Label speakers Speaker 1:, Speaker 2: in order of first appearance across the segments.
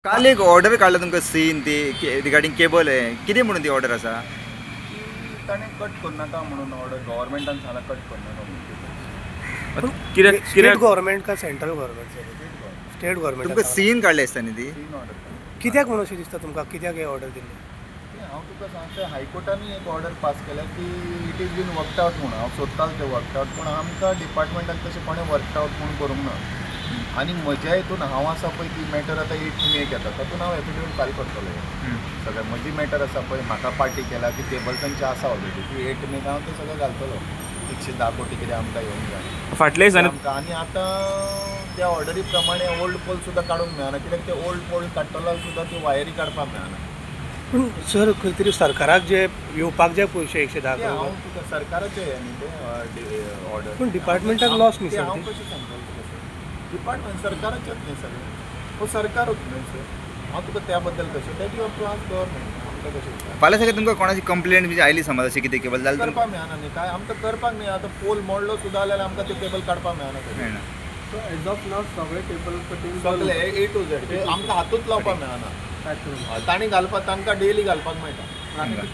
Speaker 1: काल एक ऑर्डर काडला तुमकां सीन ती रिगार्डींग केबल हें कितें म्हणून ती ऑर्डर आसा?
Speaker 2: की ताणें कट करनाका म्हणून ऑर्डर गव्हर्मेंटान सांगला कट करनाका म्हणून.
Speaker 3: कित्याक
Speaker 4: स्टेट
Speaker 3: कित्याक
Speaker 4: गव्हर्मेंट का सेंट्रल गव्हर्मेंट? स्टेट
Speaker 1: तुमकां
Speaker 4: गव्हर्मेंट.
Speaker 1: सीन काडले आसता न्ही ती?
Speaker 2: तीन ऑर्डर.
Speaker 4: कित्याक म्हणून अशें दिसता तुमकां, कित्याक हे ऑर्डर दिल्ली?
Speaker 2: ते हांव तुका सांगता, हायकोर्टानूय एक ऑर्डर पास केल्या की it is been worked out म्हणून. हांव सोदतालो तें वर्कड आवट, पूण आमकां डिपार्टमेंटान तशें कोणें वर्कड आवट म्हूण करूंक ना. आनी म्हज्या हितून हांव आसा पळय ती मॅटर आतां 8 मेक येता, तातूंत हांव एफिडेवीट फायल करतलो. सगळें म्हजी मॅटर आसा पळय, म्हाका पार्टी केला ती केबल्सांची आसा ऑलरेडी. ती 8 मेक हांव तें सगळें घालतलो. 110 कोटी कितें आमकां येवंक जाय
Speaker 3: फाटल्या दिसांनी.
Speaker 2: आमकां. आनी आतां त्या ऑर्डरी प्रमाणे ओल्ड पोल सुद्दां काडूंक मेळना, कित्याक ते ओल्ड पोल काडटलो जाल्यार सुद्दां ती वायरी काडपाक मेळना.
Speaker 4: पूण सर, खंय तरी सरकाराक जे येवपाक जाय पयशे 110
Speaker 2: ते हांव
Speaker 4: करोड.
Speaker 2: तुका सरकाराचें हें न्ही तें ऑर्डर.
Speaker 4: पूण डिपार्टमेंटाक लॉस न्ही सर
Speaker 2: हांव
Speaker 4: ते?
Speaker 2: कशें सांगतलो तुका सर? डिपार्टमेंट सरकाराचेंच न्ही सगळें, हो सरकारूच न्ही सर. हांव तुका त्या बद्दल कशें, that you have to ask government, आमकां कशें विचार
Speaker 1: फाल्यां सगळें तुमकां कोणाची कंप्लेंट बी आयली समज अशें कितें केबल जाल्यार तुमकां
Speaker 2: करपाक मेळना न्ही काय आमकां करपाक न्ही. आतां पोल मोडलो सुद्दां जाल्यार आमकां ते केबल काडपाक मेळना थंय.
Speaker 1: मेळना.
Speaker 5: सो एज ऑफ नाव सगळे केबल कटींग
Speaker 2: सगळे ए टू झेड आमकां हातूच लावपाक मेळना. तांणी घालपाक, तांकां डेली घालपाक मेळटा.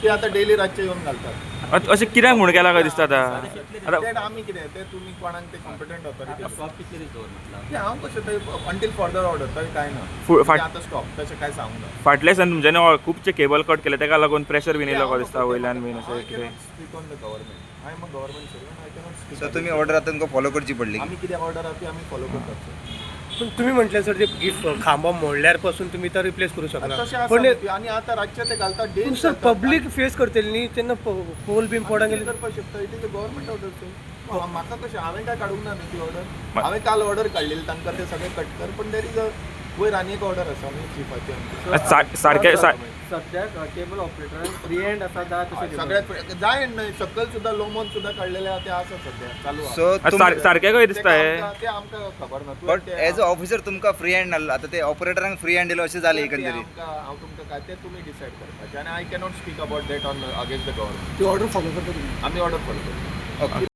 Speaker 2: ते आतां डेली रातचे येवन घालतात.
Speaker 3: अशें कित्याक म्हूण केलां काय दिसता आतां आतां?
Speaker 2: ते आमी कितें ते तुमी कोणाक ते कॉम्पिटंट ऑथॉरिटी.
Speaker 5: स्टॉप कितले दीस दवरला?
Speaker 2: ते हांव कशें ते अंटील फर्दर ऑर्डर तरी काय ना. ते आतां स्टॉप तशें काय सांगू ना.
Speaker 3: फाटल्या दिसांनी तुमच्यांनी खुबचे केबल कट केले, ताका लागून प्रेशर बीन येयलो काय दिसता वयल्यान बीन अशें कितें?
Speaker 2: Speak on the government. I am a government servant, I cannot speak.
Speaker 1: So तुमी ऑर्डर आतां तुमकां फॉलो करची पडली.
Speaker 2: आमी कितें ऑर्डर आसा ती आमी फॉलो करतात सर.
Speaker 4: पूण तुमी म्हटलें सर, ते गिफ्ट खांबो मोडल्यार पासून तुमी तो रिप्लेस करूं शकना.
Speaker 2: तशें आसा
Speaker 4: पण
Speaker 2: न्ही ती. आनी आतां रातचे ते घालतात
Speaker 4: पूण
Speaker 2: डेली.
Speaker 4: सर, पब्लीक फेस करतली न्ही तेन्ना पोल बीन पडोंक गेले.
Speaker 2: करपाक शकता. It is a government order sir. म्हाका कशें, हांवें काय काडूंक ना न्ही ती ऑर्डर. हांवें काल ऑर्डर काडलेली तांकां ते सगळे कट कर, पण there is a वयर आनी एक ऑर्डर आसा न्ही चिफाची.
Speaker 3: सारकें
Speaker 5: सद्याक केबल ऑपरेटरान फ्री हँड आसा दा तशें cable?
Speaker 2: सगळ्यात जाय न्हय, सकयल सुद्दां लोमोन सुद्दां काडलेले आहा ते आसा सद्या चालू आहा.
Speaker 1: सो
Speaker 3: सारकें काय
Speaker 2: ते
Speaker 3: दिसता हें?
Speaker 2: ते आमकां खबर ना.
Speaker 1: बट एज अ ऑफिसर तुमकां फ्री हँड नासलो, आतां ते ऑपरेटरांक फ्री हँड दिलो अशें जालें
Speaker 2: ते
Speaker 1: एकंदरीत.
Speaker 2: आमकां, हांव तुमकां काय ते तुमी डिसायड करपाचें आनी I cannot speak about that on against the government.
Speaker 5: ती ऑर्डर फॉलो करता तुमी?
Speaker 2: आमी ऑर्डर फॉलो करता.
Speaker 1: ओके.